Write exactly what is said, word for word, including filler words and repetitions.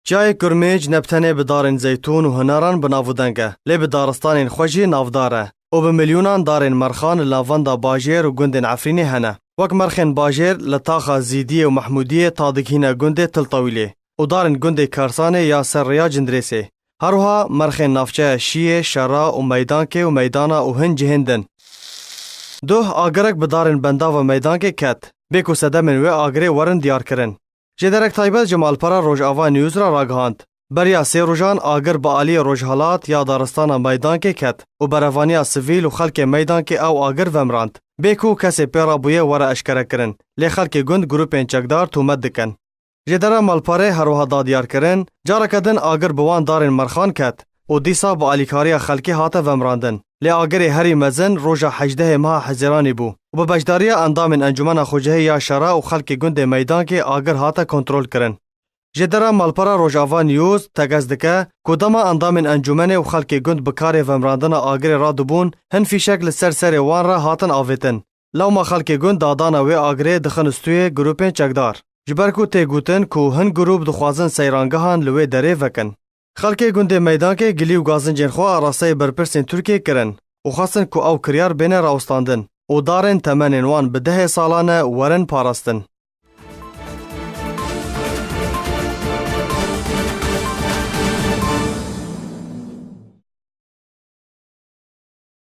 Çiyayê Kurmêc ne bi tenê bi darên zeytûn û hinaran bi nav û deng e, lê bi daristanên xwe jî navdar e û bi milyonan darên merxan li navenda bajêr û gundên Efrînê hene. Wek merxên bajêr li taxa Zîdiyê û Mehmûdiyê ta digihîne gundê Til Tewîlê û darên gundê Karsanê ya ser rêya Cindirêsê. Her wiha merxên navçeya Şiyê, Şera û Meydankê û Meydana û hin cihên din. Duh agirek bi darên bendava Meydankê ket. Bê ku sedemên wê agirê werin diyarkirin. Jêderek taybet ji malpera Rojava News re ragihand. Beriya sê rojan agir bi aliyê rojhelat ya daristana Meydankê ket û berevaniya sivîl û xelkê Meydankê ew agir vemrand. Bê ku kesê pê re bûye were eşkerekirin, lê xelkê gund grûpên çekdar tûmet dikin. Jêdera malperê her wiha da diyarkirin, careke din agir bi wan darên merxan ket û dîsa bi alîkariya xelkê hate vemrandin. Lê agirê herî mezin roja hejdehê meha Hezîranê bû û bi beşdariya endamên Encûmena Xwecihê ya Şera û xelkê gundê Meydankê agir hate kontrolkirin. Jêdera malpera Rojava News tekez dike ku dema endamên encûmenê û xelkê gund bi karê vemrandina agirê radibûn, hin fîşek li ser serê wan re hatin avêtin. Lewma xelkê gund dadana wê agirê dixin stûyê grûpên çekdar. Ji ber ku tê gotin ku hin grûp dixwazin seyrangehan li wê derê vekin. Xelkê gundê Meydankê gilî û gazincên xwe arasteyê berpirsên Tirkiyê kirin û xwestin ku ew kiryar bêne rawestandin û darên temenên wan bi dehê salan e werin parastin.